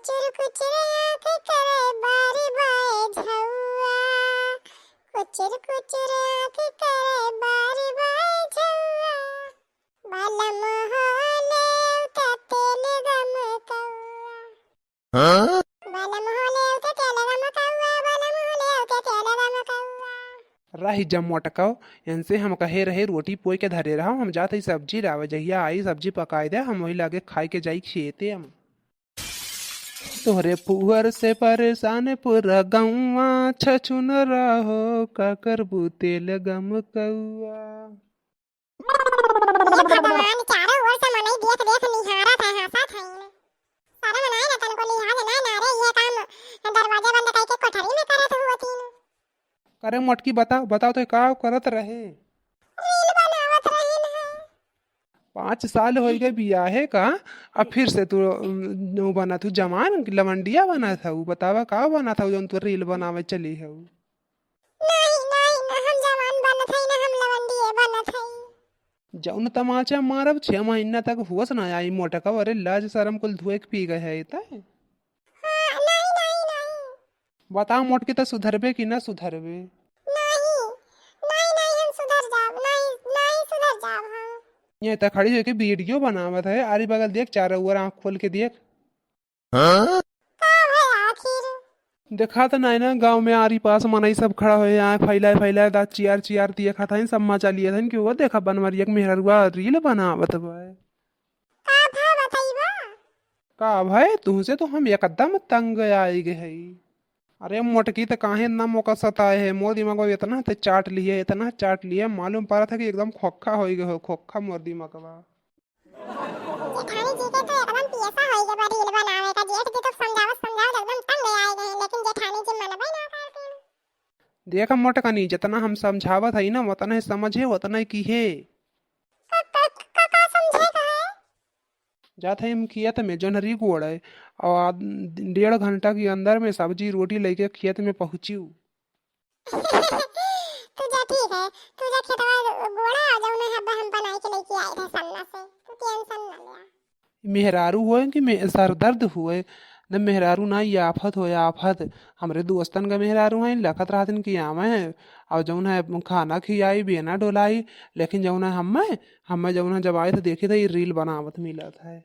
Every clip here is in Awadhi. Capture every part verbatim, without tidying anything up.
कुचुर कुचुर आँख करे बारी बाए झौआ, कुचुर कुचुर आँख करे बारी बाए झौआ। बलम हो लेव त तेल गमकौआ। हाँ? बलम हो लेव त तेल गमकौआ, बलम हो लेव त तेल गमकौआ। रहि जा मोटकौ, इनसे हम कहे रहे रोटी पोई के धरे रहो, हम जात हई सब्जी लावे, जहिया आई सब्जी पकाई दे, हम वही लागे खाई के जाई खेते हम। तोहरे फुहर से परेशान पूरा गौवा, छछुन रहो का करबू तेल गमकौआ। हे भगवान, चारों ओर से मनई देख देख निहारत है, हंसत है। शर्म नाई ना तनको लिहाज नाई ना रे, ये काम दरवाजा बंद करके कोठरी में करत हुआ तीन। करे मोटकी, बताओ, बताओ तो का करत रहे? रील बनावत रहिन है। पाँच साल होइ गए बियाहे का, अब फिर से तू, उम, नौ बना, तू जवान लवंडिया बना था, उ बतावा का बना था, जौन तू रील बनावे चली है उ? नहीं, नहीं, ना हम जवान बनत हई, ना हम लवंडिये बनत हई। जौन तमाचा मारब, छह महीना तक होश ना आई मोटका। अरे लाज शरम कुल धोए के पी गए है तै। हाँ, नहीं, नहीं, नहीं। बताओ मोटकी, त सुधरबे कि ना सुधरबे? नहीं, नहीं, नहीं, हम सुधर जाब, नहीं, नहीं सुधर जाब हम। ये त खड़ी होके वीडियो बनावत है, आरी बगल देख, चारों ओर आँख खोल के देख। हाँ? का भय आखिर? देखा त नाई ना, गाँव में आरी पास मनई सब खड़ा होए, आँख फैलाए फैलाए, दाँत चियार चियार दिए खात हईन, सब मजा लिए हईन कि वो देखा बनवरिया के मेहररुआ रील बनावत बा। का भय बतइबा? का भय, तुहसे तो हम एकदम तंग आइ गए हई। अरे मोटकी, त काहे इतना मोका सताए है? मोर दिमागवा इतना ते चाट लिए, इतना चाट लिए, मालूम पड़त है कि एकदम खोखा होइ गए हो, खोखा मोर दिमागवा। जेठानी जी के तो एकदम पियसा होई गए बा रील बनावे का। जेठ जी तो समझावत समझावत एकदम तंग आए गए, लेकिन जेठानी जी मनबे ना करतीन। देख मोटकनी, जितना हम समझावत हई ना, उतना ही समझे, उतना ही किहे। का, का, का, का समझे का है? जात हई हम खेत में जोन्हरी गोड़े, और आद-, डेढ़ घंटा के अंदर में सब्जी रोटी लेके खेत में पहुँचिउ। तू जा, ठीक है, तू जा खेतवा गोड़ा, आ जाऊ ना, हब्बा हम बनाई के लेके आए रहे सन्ना से, तू टेंशन ना ले। मेहरारू होए कि मे-, सरदर्द होए, न मेहरारू ना, ये आफत होए, आफत। हमरे दोस्तन का मेहरारू हैं, लखत रहतिन कि आवे हैं, और जौन है खाना खियाई, बेना डोलाई, लेकिन जौन है हम्मे, हम्मे जौन है जब आई तो देखी तो ये रील बनावत मिलत है।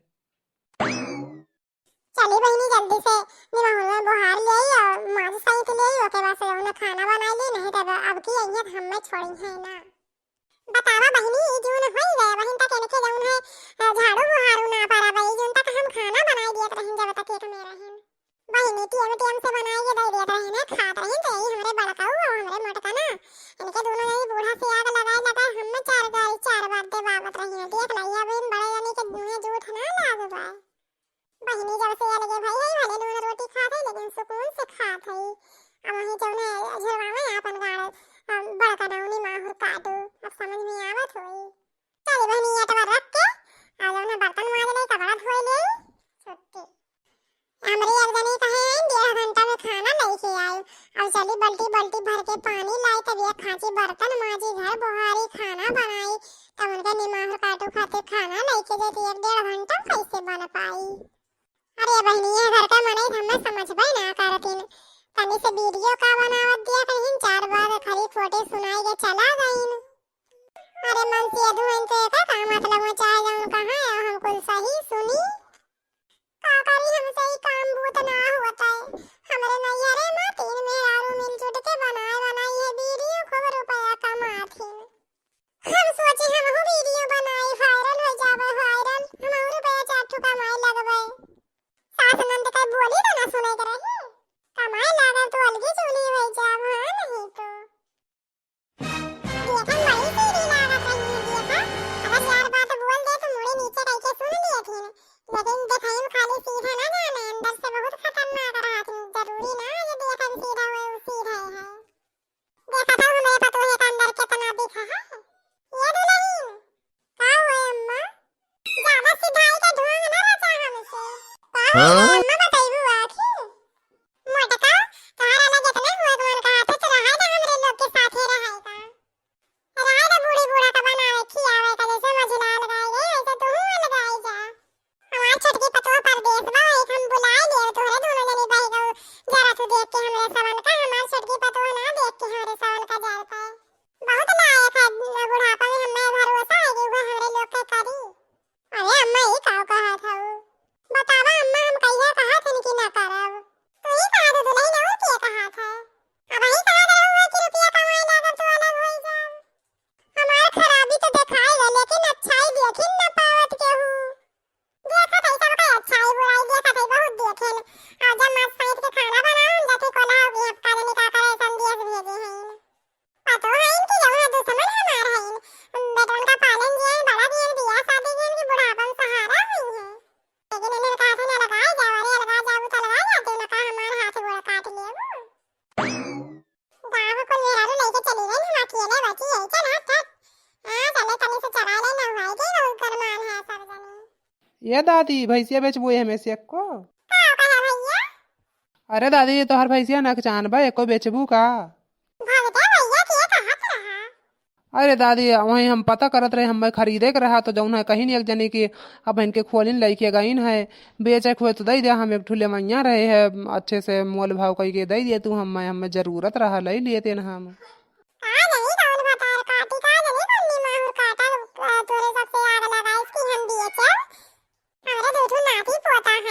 चली बहिनी, जल्दी से निमहुआ में बोहार ले आई और माज सहित ले आई, ओके बाद से जौन खाना बनाई ली, नहीं तब अब की अइहे तो हम्मे छोड़ी है ना। बतावा बहिनी, ई जून होई गए, बहिन तक इनके जौन है, अ, झाड़ू बोहारू ना परा बा, ई जून तक हम खाना बनाई दियत रहिन जब तक एक में रहिन। बहिनी टीएम टीएम से बनाई के दे दियत रहिन, खात रहिन, तो यही हमरे बड़काऊ और हमरे मोटका ना, इनके दोनों जनी बूढ़ा से आग लगाए लगाए हम्मे चार गारी चार बात देवावत रहिन। देख लाई, अब इन बड़े जनी के मुँहे जूठ ना लाग बा। बहिनी जब से अलगे भई है, भले नून रोटी खात है, लेकिन सुकून से खात है। अब वही जौन है, झुरवा में आपन गाड़, अ, बड़का नौनी माहुर काटू, अब समझ में आवत होई। चली बहिनी, ये अटवा रख के, आ जौन है, बर्तन माज ले, कपड़ा धोए ले, छुट्टी। हमरे एक जनी कहे आई, डेढ़ घंटा में खाना लेके आई। अब चली बल्टी बल्टी भर के पानी लाई, तब एक खांची बर्तन माजी, घर बोहारी, खाना बनाई, तब उनके निमाहर काटू खातिर खाना लेके जाती, एक डेढ़ घंटा में कैसे बन पाई? अरे बहिनी, ये घर का मनई हमें समझबे ना करतीन। तनी से वीडियो का बनावत दिया कहीं, चार बार खाली खोटे सुनाई के चला गईन। अरे मन से अधुएन से का, का मतलब हो, चाहे जौन कहाँ है, हम कुल सही सुनी। का करी, हमसे ई काम बूत ना होत है। हमरे नैहरे में तीन मेहरारू मिलजुट के बनाए बनाई है वीडियो, खूब रुपया कमाथिन। हम सोची हमहू वीडियो बनाई, viral हो जावे, viral, हमहू रुपया चार ठो कमाए लगबे। सास नंद के बोली तो ना सुने के रही, कमाए लागब तो अलगी चूल्ही हो जाब, हाँ नहीं तो। देखन बड़ी सीधी लागत रही है, देखा, अगर चार बात बोल दे तो मुड़ी नीचे करके सुन लिए थी, लेकिन देखई में खाली सीधा ना जाने, अंदर से बहुत खतरनाक रहत है। जरूरी ना ये देखन सीधा हुए, उ सीधा है। देखा था हमरे पतोहे का अंदर कितना दिखा है। ये दुल्हन, का हुए अम्मा? ज्यादा सिधाई का ढोंग ना रचा हमसे। का हुए हाँ? अम्मा, बतइबू आखिर? मोटका, तोहरा लगे इतना हुआ कौन कहा था, तो रहा ना हमरे लोग के साथे रहे का। रहा ना बूढ़ी बूढ़ा का बनावे खियावे का, जैसे मझिला अलगाई गई, वैसे तू अलगाई जा। हमार छोटकी पतोह परदेस बा, एक हम बुलाए लेब तोहरे ये दादी, भैंसिया बेचबू ये हमें से एको? का कहे भैया? अरे दादी, ये तोहर भैंसिया नकचान बा, एको बेचबू का? भगते भैया के कहत रहा। अरे दादी, वहीं हम पता करत रहे, हमें खरीदे के रहा, तो जौन है कहीं एक जनी कि अब इनके खोलिन लइके गइन है, बेचे के हुए तो दे दिया, हम एक ठो लेवइया रहे है, अच्छे से मोल भाव कइके दे दिए तू, हमें, हमें जरूरत रहा, ले लिए तेन हम। का जनी कौन भतार काटी, का जनी कौन निमाहुर काटा, अ, तोरे सबसे आग लगाइस कि हम बेचब। हमरे दू ठो नाती पोता हईन,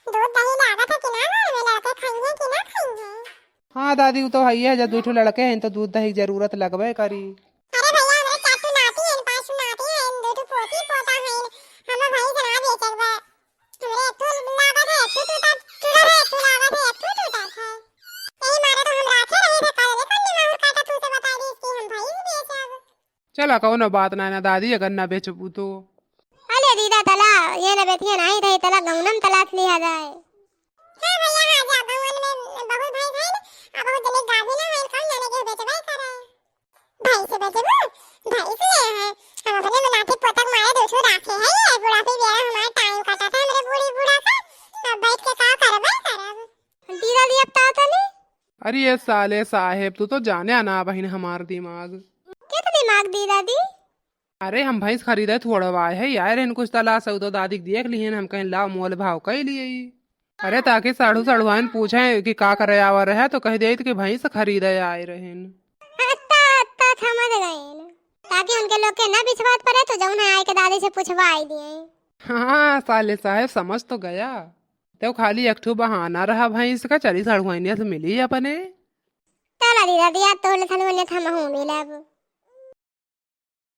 दूध दही लागत है कि ना घर में, लड़के खइहें कि ना खइहें? हाँ दादी, उ तो हइये है, जब दू ठो लड़के हैं तो दूध दही के जरूरत लगबे करी। अरे भैया, हमरे चार ठो नाती हैं, पाँच ठो नाती हैं, दू ठो पोती पोता हैं, हम भैंस ना बेचब। हमरे एक ठो लागत है, एक ठो टूटा, टूटा है, एक ठो लागत है, एक ठो टूटा है। यही मारे तो हम राखे रहे थे, कल रे कल निमाहुर काटा तू से बता दी कि हम भैंस बेचब। चला, कौनो बात ना, ना दादी, अगर ना बेचबू तो। अले दीदा, तला, ये ना बेचिया नहीं रही, तला गौनम तलाश लिया जाए। हाँ भैया, हाँ जा, गौन में बहुत भैंस है ना, अब बहुत जने गाभी ना है, कौन जाने के बेचबे करे। भैंस बेचबू? भैंस ले है, हम अपने मुनाफी पोतक मारे दो ठो राखे है, ये बुढ़ापे बेरा हमारा टाइम कटा था, हमरे बूढ़ी बूढ़ा का, अब बैठ के का करबे करब। दीदा दी, अब ताओ तनी। अरे ये साले साहेब, तू तो जाने ना बहिन हमार दिमाग। के तो दिमाग दीदा दी? अरे हम भैंस खरीदे थोड़वाए है यार, इन कुछ तलाश हो तो दादी के देख लिहन, हम कहीं लाओ मोल भाव कई लिए। अरे ताकि साढ़ू साढ़ुआइन पूछे कि का करे आवा रहे तो कह दे कि भैंस खरीदे आए रहन। अत्ता, अत्ता, समझ गए। ताकि उनके लोग के ना बिछवात पड़े तो जौन है आए के दादी से पूछवा आई दिए। हाँ साले साहेब, समझ तो गया। तो खाली एक ठो बहाना रहा भैंस का, चली साढ़ुआइनिया से मिली अपने। चला दीदा दी, आज तोहले थन मने थम हूँ मिलब।